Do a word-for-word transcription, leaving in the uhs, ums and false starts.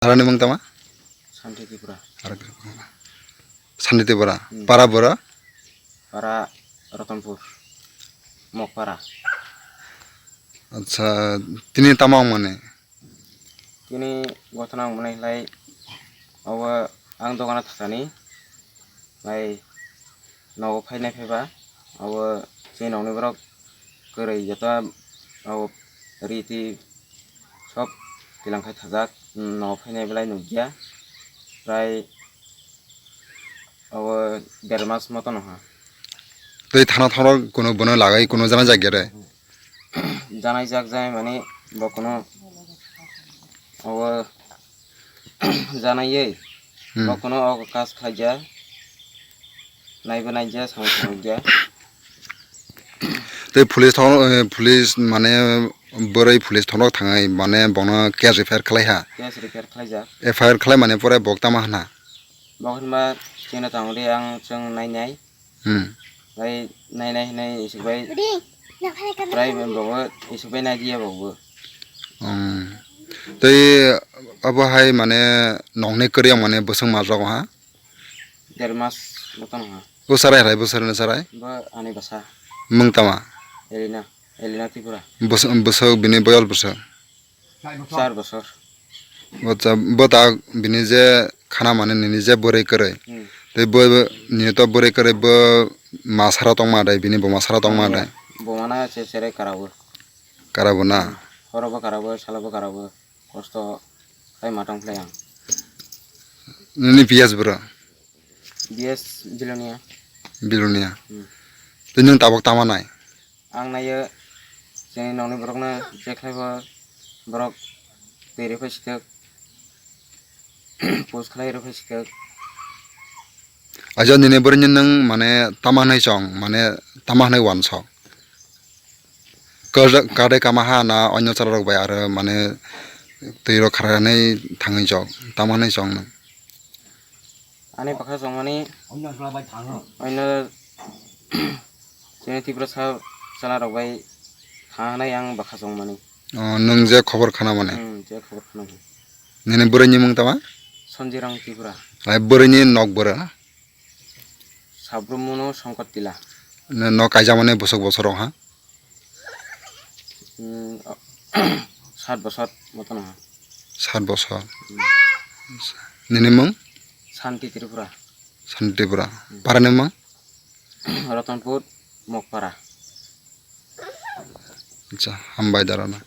Aroni mung tama? Santi Tripura. Ar-, Santi Tripura. Hmm. Para bora? Para Ratanpur. Mokpara. Acha, tini tama wng mani? Tini gotona wng mani lai, obo ang dogano thani, lai nogo phainai phaiba, obo chini nokni borok kwrwi joto, obo riti sob tilang khai thajak, nogo phainai belai nukya, prai obo der mas moto no ha. Tei thana thoro kuno bono lagai kuno jana jagya re? Janai jak jai mani bo kuno obo janai ye Hmm. bo kuno o kas khaija naibo naija samung samung ja. Tei police thoro, eh, police mane bwrwi police thoro thangai mane bono case refer khlai ha. Case refer khlai jak. F I R khlai mane pore bok tama hana. Bok hinba chini tangri ang chwng nai nai. Hmm. Bai nai nai hinai isuk bai. Prai bo isuk bai nai dia bo. Hmm. Tei abo hai mane nokni kwrwi mane bwswng majak ha? Der mas moton ha. O sarai hai bo sarai na sarai? Bo ani basa. Mung tama? Elina, Elina Tripura. Bwswk bini boyol bwswk? Char bosor. Acha, bo ta bini je khana mane nini je bwrwi kwrwi. Hmm. Tei bo, bo nini to bwrwi kwrwi bo ma sara tongma dai, bini bo ma sara tongma dai. Bo mana se sere karabo. Karabo na? Horo bo karabo, salo bo karabo. Kosto khai matang phlai ang. Nini P S bro? B S Bilonia. Bilonia. Hmm. Tei nung tabok tama nai? Ang naio chini nokni borokno je khlai bo borok twi rw phai swkak, post khlai rw phai swkak. Ajo nini bwrwini nwng mane tama hwnwi chong, mane tama hwnwi uansok? Kajak, kadai kama ha na onyo chwla rok bai aro mane twi rok kharani thangwi chok, tama hwnwi chong nwng? Ani bwkha chongmani oino chini Tiprasa chwla rok bai thang hanai ang bwkha chongmani. O, nwng je khobor khana mani? Hmm, je khobor khana mani. Nini bwrwini mung tama? Sonjirang Tripura. Ai bwrwini nok bwrwi? Sabrum mono Songkot Tila. Nwng nok kaijak mani bwswk bosor rok ha? Hmm, sat bosor moto no ha. Sat bosor. Hmm. Nini mung? Santi Tripura. Santi Tripura. Hmm. Parani mung? Ratanpur, Mokpara. Acha, hambai darana.